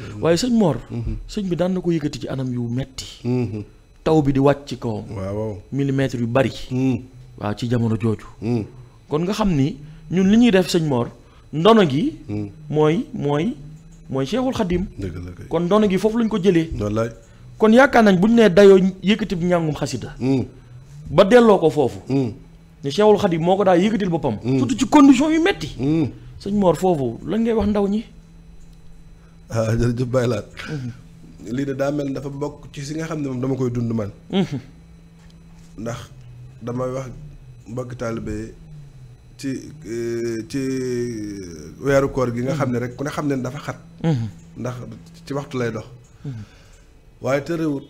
waaye sëñ Mor. sëñ bi daan na ko yëkkati ci anam yu metti taw bi di wàcc ci kawam. waaw millimètres yu bari. waaw ci jamono jooju. kon nga xam ni ñun li ñuy def sëñ Mor ndono gi. mooy Cheikhul Khadim. dëgg la kay kon ndono gi foofu lañ ko jëlee. wallaay kon yaakaar nañ bu ñu nee dayoo yëkkati bi njàngum xasida ba delloo ko foofu. ne Cheikhul Khadim moo ko daal yëkkatil boppam. surtout ci condition yu metti sëñ Mor foofu lan ngay wax ndaw ñi. jërëjëf Baye Laat lii de daa mel dafa bokk ci si nga xam ne moom dama koy dund man. ndax damay wax mbokki taalibe ci weeru koor gi nga xam ne rek ku ne xam ne dafa xat. ndax ci waxtu lay dox. waaye terewut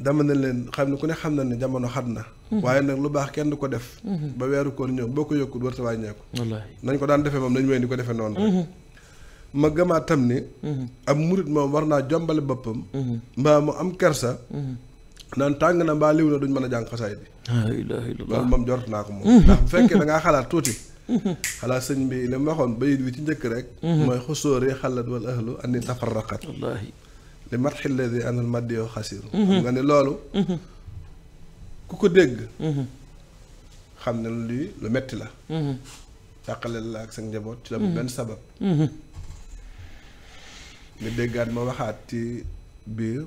dama ne leen xam ne ku ne xam na ne jamono xat na. waaye nag lu baax kenn du ko def. ba weeru koor ñëw boo ko yokkut war sa wàññeeku. wallaahi nañ ko daan defee moom nañ wéy di ko defee noonu rek. ma gëmaat tam ni. ab murit moom war naa jombale boppam. mbaa mu am kersa. naan tàng na mbaa liw na duñ mën a jàng xasaay bi. loolu moom jort naa ko moom. ndax bu fekkee da ngaa xalaat tuuti. xalaat sëñ bi li mu waxoon bayit bi ci njëkk rek. mooy xusóori xalat wal ahlu ani tafarraqat. wallaahi li mat xilladi anal maddi yoo xasiru. xam nga ne loolu. ku ko dégg. xam ne lii lu metti la. càqale la ak sa njaboot ci la bu benn sabab. nga déggaat ma waxaat ci biir.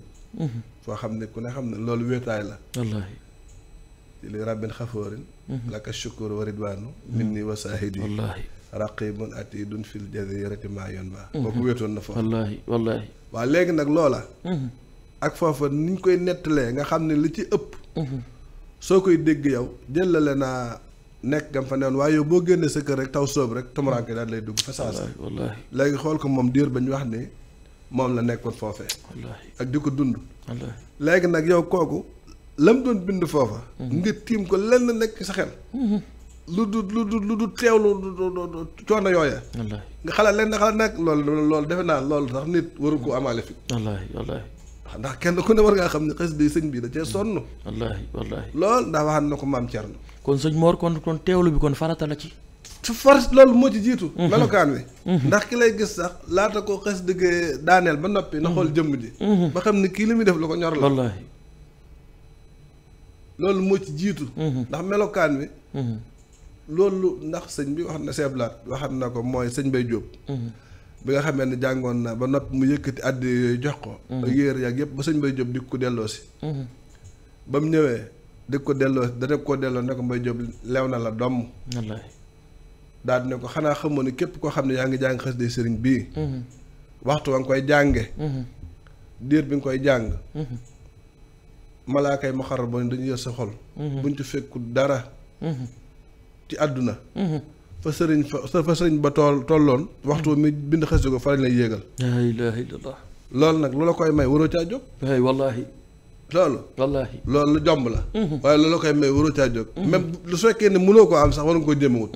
foo xam ne ku ne xam ne loolu wéetaay la. wallaahi. li rabbin xafoorin. laka shukur wa ridwaanu. minni wa saahidi. wallaahi. raqibun atidun fil jazirati maa yoon baa. kooku wéetoon na foofu. wallaahi wallaahi. waaw léegi nag loola. ak foofa ni ñu koy nettalee nga xam ne li ci ëpp. soo koy dégg yow jëlale naa nekk gam fa newoon waaye yow boo génnee sa kër rek taw soob rek tumuraanke daal lay dugg fa saasa. wallaahi léegi xool ko moom diir ba ñu wax ni moom la nekkoon foofee. wallaahi ak di ko dund. wallaahi léegi nag yow kooku lam doon bind foofa. nga tiim ko lenn nekk sa xel. lu du teewlu coono yooya. wallaahi nga xalaat lenn xalaat nag loolu defe naa loolu sax nit waru ko amaale fi. wallaahi wallaahi. ndax kenn ku ne war ngaa xam ne xës bi sëñ bi da cee sonn. wallaahi wallaahi. lool ndax waxaan na ko maam Thierno. kon sëñ Mor kon teewlu bi kon farata la ci. su far loolu moo ci jiitu. melokaan wi. ndax ki lay gis sax laata ko xës diggee daaneel ba noppi. na xool jëmm ji. ba xam ne kii li muy def lu ko ñor la. wallaahi. loolu moo ci jiitu. ndax melokaan wi. loolu ndax sëñ bi wax na seeblaat waxat na ko mooy sëñ Bay Jóob. bi nga xamee ne jàngoon na ba noppi mu yëkkati àddi yooyu jox ko. ak yéer yàgg yëpp ba sëñ Bay Jóob di ko delloo si. ba mu ñëwee di ko delloo si da ko delloo ne ko Mbay Jóob lew na la domm. wallaahi. daal di ne ko xanaa xamoo ne képp koo xam ne yaa ngi jàng xas de sëriñ bii. waxtu wa nga koy jànge diir bi nga koy jàng. malaaka yi ma xaral ba dañu yor sa xol. buñ ci fekku dara. ci àdduna. fa sëriñ ba tolloon waxtu mi bind xas ko fa lañ lay yéegal. laa ilaaha illallaah. loolu nag lu la koy may waroo caa jóg. wallaahi. loolu. wallaahi loolu lu jomb la. waaye lu la koy may waroo caa jóg. même lu fekkee ne mënoo koo am sax war nga koo jéemawut.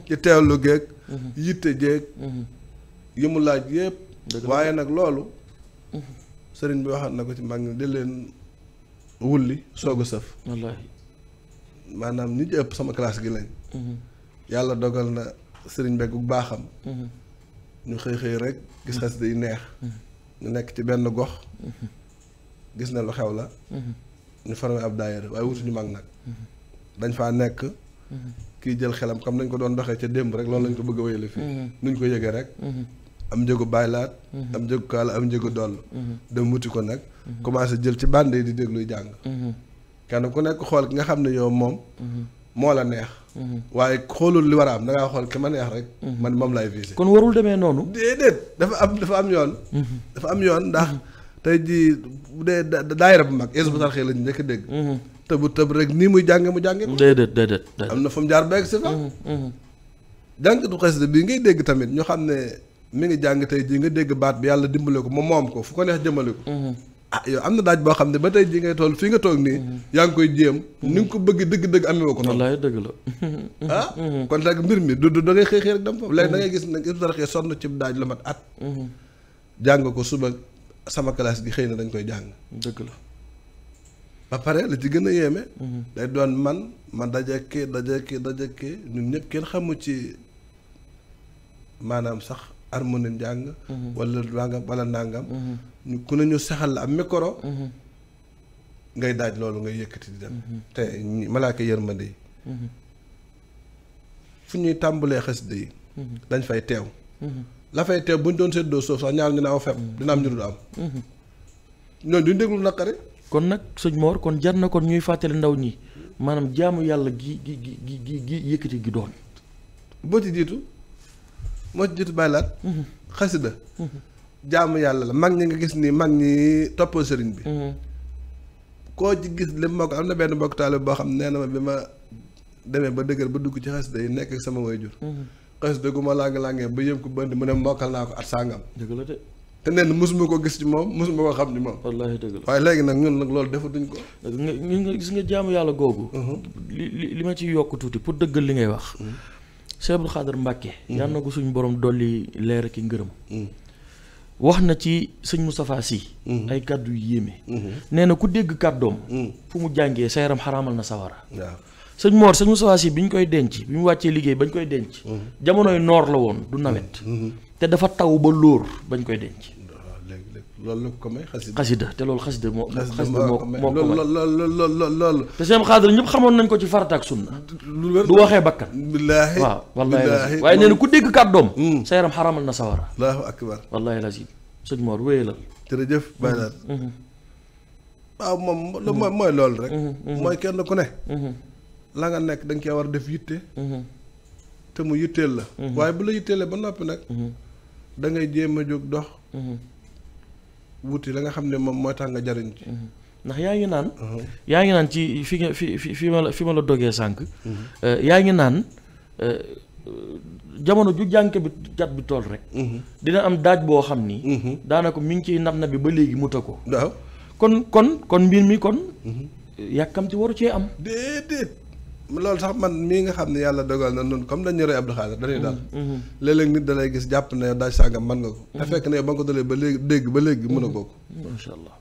ci teewlu géeg. yitte jéeg. yi mu laaj yëpp. waaye nag loolu. sëriñ bi waxaat na ko ci mag ñi di leen wulli soog a sëf. wallaahi. maanaam ñi ci ëpp sama classe gi lañ. yàlla dogal na sëriñ beeg bu baaxam. ñu xëy rek gis xas day neex. ñu nekk ci benn gox. gis na lu xew la. ñu formé ab daayira waaye wutuñu mag nag. dañ faa nekk. kii jël xelam comme nañ ko doon doxee ca démb rek loolu lañ ko bëgg a wéyale fii. nuñ ko yëgee rek. am njëgu baylaat. am njëgu kaala am njëgu doll. dem wuti ko nag. commencé jël ci bande yi di dégluy jàng. kenn ku nekk xool ki nga xam ne yow moom. moo la neex. waaye xoolul li war a am da ngaa xool ki ma neex rek. man moom lay visé. kon warul demee noonu. déedéet dafa am yoon. dafa am yoon ndax tey jii bu dee daayira bu mag Hizbut Tarqiyyah lañu njëkk a dégg. tëb rek nii muy jànge mu jànge ko. déedéet. am na fu mu jaar beeg si fa. jàngatu xasida bii ngay dégg tamit ñu xam ne mi ngi jàng tey jii nga dégg baat bi yàlla dimbale ko moom ko fu ko neex jëmale ko. yow am na daaj boo xam ne ba tey jii ngay toll fii nga toog nii. yaa ngi koy jéem. ni nga ko bëgg dëgg-dëgg amee woo ko. wallaay dëgg la. kon nag mbir mi du da ngay xëy rek dem foofu léegi da ngay gis nag Hizbut Tarqiyyah sonn ci daaj la mat at. jàng ko suba sama classe gi xëy na dañ koy jàng. dëgg la. ba pare la ci gën a yéeme. day doon ma dajekkee ñun ñëpp kenn xamu ci maanaam sax harmonie njàng wala nangam wala nangam ñu ku ne ñu saxal la am micro ngay daaj loolu ngay yëkkati di dem te malaaka yërmande yi fu ñuy tàmbalee xasida yi dañ fay teew la fay teew bu ñu doon séddoo suuf sax ñaar ñu ne aw fepp dina am ñu dul am ñooñu duñ déglu naqari kon nag sëñ Mor kon jar na kon ñuy fàttali ndaw ñi maanaam jaamu yàlla gi yëkkati gi doon boo ci jiitu moo ci jiitu bàyyi laat xasida jaamu yàlla la mag ñi nga gis ni mag ñi toppoo sëriñ bi koo ci gis li ma ko am na benn mbokk taalibe boo xam nee na ma bi ma demee ba dëgër ba dugg ci xasida yi nekk ak sama waajur xasida gu ma lang-langee ba yëm ko bënd mu ne mokkal naa ko at sàngam dëgg la de te nee na mosuma ko gis ci moom mosuma ko xam ci moom wallaahi dëgg la waaye léegi nag ñun nag loolu defatuñ ko nga gis nga jaamu yàlla googu li ma ci yokk tuuti pour dëggal li ngay wax Cheikh Abdou Khadre Mbacké yal na ko suñu borom dolli leer ki ngërëm wax na ci sëñ Moustapha Sy ay kàddu yu yéeme nee na ku dégg kàddoom fu mu jàngee sa yaram xaraamal na sawara waaw sëñ Moustapha Sy bi ñu koy denc bi mu wàccee liggéey bañ koy denc jamonoy noor la woon du nawet te dafa taw ba lóor bañ koy denc léegi loolu la ko may xasida te loolu xasida moo ko may loolu te seen Xaadir ñëpp xamoon nañ ko ci farata ak sunna du waxee bakkan billaahi waaw wallaahi waaye nee na ku dégg kàddoom sa yaram xaramal na sawara allahu akbar wallaahi lazim sëñ Mor wéyalal jërëjëf bàyyi laat waaw moom lu mooy loolu rek mooy kenn ku ne la nga nekk da nga cee war a def yitte te mu yitteel la waaye bu la yitteelee ba noppi nag da ngay jéem a jóg dox wuti la nga xam ne moom mooy tax nga jariñ ci ndax yaa ngi naan ci fi ma la dogee sànq yaa ngi naan jamono ju jànk bi jat bi tool rek dina am daaj boo xam ni daanaka mi ngi ciy nab na bi ba léegi mu ta ko waaw kon mbir mi kon yàkkam ci waru cee am déedéet loolu sax man mii nga xam ne yàlla dogal na noonu comme dañu roy Abdou Khadre dañuy daal léeg-léeg nit da lay gis jàpp ne daaj sàngam mën nga ko te fekk ne ba nga ko dalee ba léegi dégg ba léegi mën a koo ko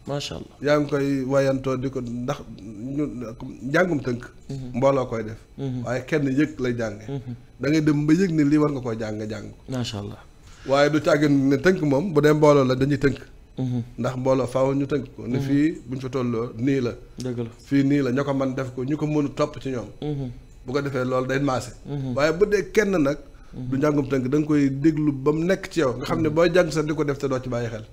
macha allah yaa ngi koy wayantoo di ko ndax ñu njàngum tënk mbooloo koy def waaye kenn yëg lay jànge da ngay dem ba yëg ne lii war nga koo jàng jàng ko macha allah waaye du càggin ne tënk moom bu dee mbooloo la dañuy tënk ndax mbooloo faaw ñu tënk ko ne fii buñ fa tolloo nii la dëgg la fii nii la ñoo ko man def ko ñu ko mënu topp ci ñoom bu ko defee loolu day maase waaye bu dee kenn nag du njàngum tënk da nga koy déglu ba mu nekk ci yow nga xam ne booy jàng sax di ko def te doo ci bàyyi xel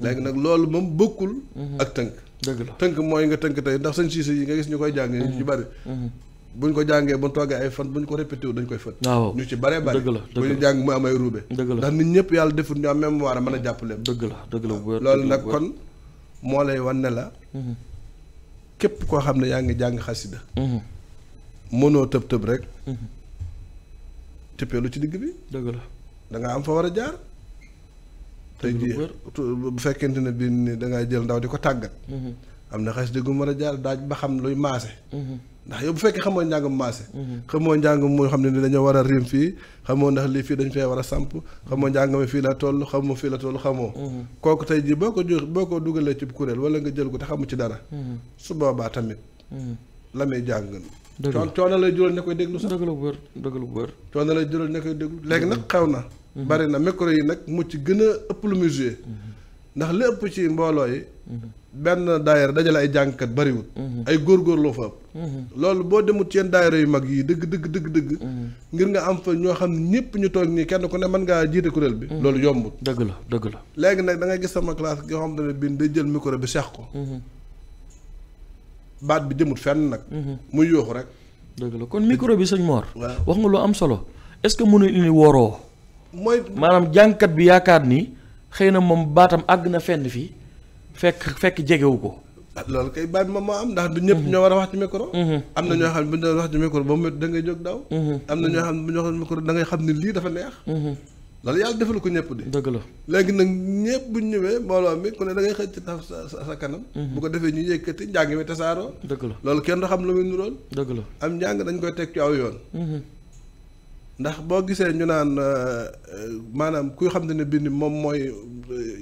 léegi nag loolu moom bokkul ak tënk dëgg la tënk mooy nga tënk tey ndax sëñ Siise yi nga gis ñu koy jàng ñu ci bari buñ ko jàngee bu ñu toogee ay fan buñ ko répété wu dañ koy fët waaw ñu ci bare bari dëgg la bu ñu jàng mu am ay ruube dëgg la ndax nit ñëpp yàlla defut ñu am mémoire a mën a jàpp leen dëgg la loolu nag kon moo lay wan ne la képp koo xam ne yaa ngi jàng xasida mënoo tëb tëb rek tëppeelu ci digg bi dëgg la da nga am fa war a jaar tey jii bu fekkente ne bi ni da ngay jël ndaw di ko tàggat am na xasida gu mu war a jaar daaj ba xam luy maase ndax yow bu fekkee xamoo njàngum maase xamoo njàng moo xam ne ni dañoo war a riim fii xamoo ndax lii fii dañ fee war a samp xamoo njàng mi fii la toll xamoo fii la toll xamoo kooku tey jii boo ko dugalee ci kuréel wala nga jël ko te xamu ci dara su boobaa tamit la muy jàng coono lay jural ña koy déglu sax dëgg la bu wér coono lay jural ña koy déglu léegi nag xew na bari na micro yi nag mu ci gën a ëpp lu muy joué ndax li ëpp ci mbooloo yi benn daayira dajale ay jàngkat bariwul ay góorgóor loo fa ëpp loolu boo demut ci yenn daayira yu mag yi dëgg ngir nga am fa ñoo xam ne ñëpp ñu toog nii kenn ku ne mën ngaa jiite kuréel bi loolu yombut dëgg la léegi nag da ngay gis sama classe yoo xam ne bii day jël micro bi seex ko baat bi jëmut fenn nag muy yooxu rek dëgg la kon micro bi sëñ Mor waaw wax nga lu am solo est-ce que mënu indi woroo mooy maanaam jàngkat bi yaakaar ni xëy na moom baatam àgg na fenn fii fekk jegewu ko loolu kay baat bi moom moo am ndax du ñëpp ñoo war a wax ci micro am na ñoo xam ne bu ñu doon wax ci micro ba mu da ngay jóg daw am na ñoo xam ne bu ñu wax ci micro da ngay xam ne lii dafa neex loolu yàlla defal ko ñëpp di dëgg la léegi nag ñëpp bu ñu ñëwee mbooloo mi ku ne da ngay xëcc taf sa kanam bu ko defee ñu yëkkati njàng mi tasaaroo dëgg la loolu kenn du xam lu muy nuróol dëgg la am njàng dañ koy teg ci aw yoon ndax boo gisee ñu naan maanaam kuy xam ne bi ni moom mooy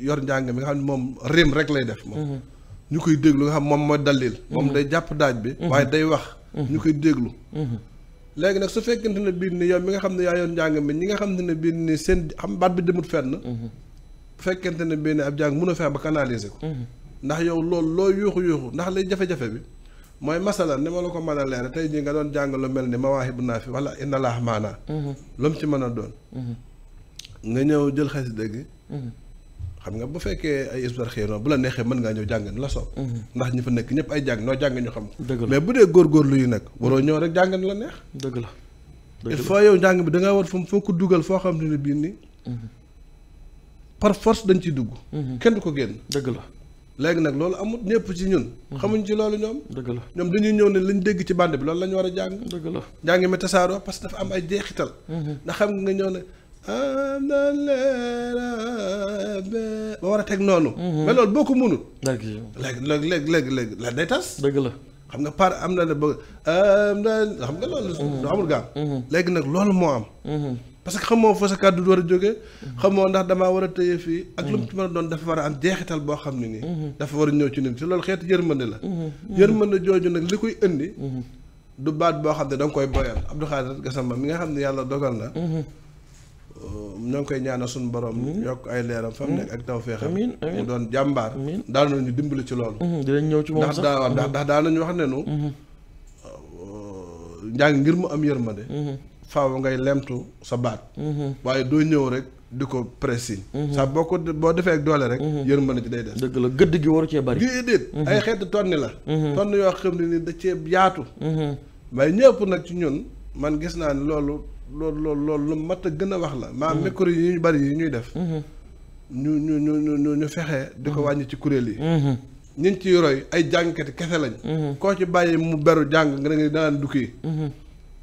yor njàng mi nga xam ne moom rim rek lay def moom ñu koy déglu nga xam moom mooy dalil moom day jàpp daaj bi waaye day wax ñu koy déglu léegi nag su fekkente ne bii ni yow mi nga xam ne yaa yoon njàng mi ñi nga xam ne bii ni seen xam baat bi demut fenn. bu fekkente ne bii ni ab jàng mën a fexe ba canaliser ko. ndax yow loolu loo yuuxu ndax lay jafe-jafe bi mooy masala ni ma la ko mën a leer tey jii nga doon jàng lu mel ni mawaahibu naafi wala inna laax maanaa. lu mu ci mën a doon. nga ñëw jël xasida gi. xam nga bu fekkee ay isbar xëy na bu la neexee mën ngaa ñëw jàng ni la soob. ndax ñi fa nekk ñëpp ay jàng noo jàng ñu xam ko. mais bu dee góorgóorlu yu nag waroo ñëw rek jàng ni la neex. dëgg la il faut yow njàng bi da ngaa war foo ko dugal foo xam ne bii nii. par force dañ ciy dugg. kenn du ko génn. dëgg la. léegi nag loolu amul ñëpp ci ñun. xamuñ ci loolu ñoom. dëgg la ñoom dañuy ñëw ne liñ dégg ci bande bi loolu la ñu war a jàng. dëgg la jàng mi tasaaroo parce que dafa am ay jeexital. ndax xam nga ñëw ne ba war a teg noonu. mais loolu boo ko mënul. léegi la day tas. dëgg la xam nga par am na ne ba xam nga loolu. du amul gaam. léegi nag loolu moo am. parce que xamoo fa sa kàddu war a jógee. xamoo ndax damaa war a tëye fii. ak lu mu ci mën a doon dafa war a am jeexital boo xam ne nii. dafa war a ñëw ci nit te loolu xeetu yërmande la. yërmande jooju nag li koy indi. du baat boo xam ne da nga koy boyal Abdou Khadir Gassama mi nga xam ne yàlla dogal na. ñoo ngi koy ñaanal suñu borom. yokk ay leeram fa mu nekk ak taw feexam. mu doon jàmbaar. daal nañu dimbali ci loolu. dinañ ñëw ci moom sax ndax daal nañu wax ne nu. njàng ngir mu am yërmande. faaw ngay lemtu sa baat. waaye doo ñëw rek di ko pressing. sax boo defee ak doole rek. yërmande ci day des. dëgg la gëdd gi waru cee bari. déedéet ay xeetu tonni la. tonn yoo xam ne ni da cee yaatu. waaye ñëpp nag ci ñun man gis naa ne loolu lu mat a gën a wax la. maa micro yi ñu bari yi ñuy def. ñu fexe di ko wàññi ci kuréel yi. ñi ciy roy ay jàngkati kese lañ. koo ci bàyyi mu beru jàng nga ne daan du kii.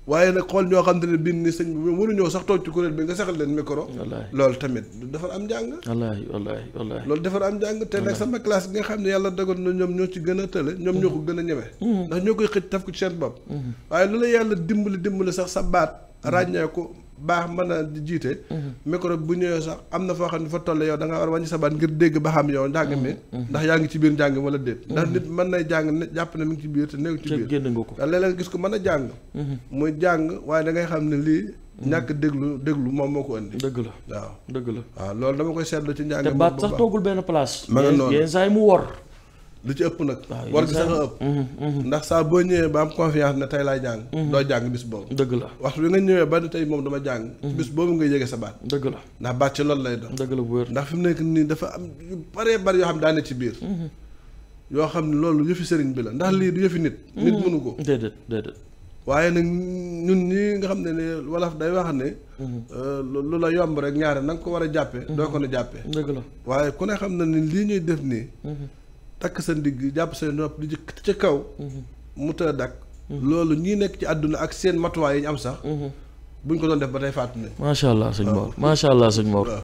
waaye nag xool ñoo xam ne bind ni sëñ bi mënuñoo sax toog ci kuréel bi nga saxal leen micro. loolu tamit defar am njàng. wallaahi loolu defar am njàng te nag sama classe bi nga xam ne yàlla dogal na ñoom ñoo ci gën a tële ñoom ñoo ko gën a ñeme. ndax ñoo koy xëcc taf ko ci seen bopp. waaye lu la yàlla dimbali sax sa baat ràññee ko baax mën a jiite. micro bu ñëwee sax am na foo xam ne fa toll yow da nga war a wàññi sa baat ngir dégg ba xam yow njàng mi. ndax yaa ngi ci biir njàng wala déet. ndax nit mën nay jàng ne jàpp ne mi ngi ci biir te néew ci biir. génn nga ko ndax léeg-léeg gis ko mën a jàng. muy jàng waaye da ngay xam ne lii. ñàkk déglu moom moo ko indi. dëgg la waaw dëgg la. waaw loolu dama koy seetlu ci njàng. te baat sax toogul benn place. ma nga noonu yenn saa yi mu wor. lu ci ëpp nag. war gi sax a ëpp. ndax saa boo ñëwee ba am confiance ne tey laay jàng. doo jàng bis boobu. dëgg la waxtu bi nga ñëwee ba ne tey moom dama jàng. bis boobu nga yéege sa baat. dëgg la ndax baat ci loolu lay doon. dëgg la bu wér. ndax fi mu nekk nii dafa am yu baree bari yoo xam daane ci biir. yoo xam ne loolu yëfi sëriñ bi la ndax lii du yëfi nit. nit mënu ko. déedéet. waaye nag ñun ñii nga xam ne wolof day wax ne. lu la yomb rek ñaare na nga ko war a jàppee. doo ko ne jàppee. dëgg la waaye ku ne xam na ni lii ñuy def nii. takk sa ndigg jàpp sa nopp di jëkk ca kaw. mu tëdd dakk loolu ñii nekk ci àdduna ak seen matuwaay yi ñu am sax. buñ ko doon def ba tey fàttu ne. macha allah sëñ Mor macha allah sëñ Mor.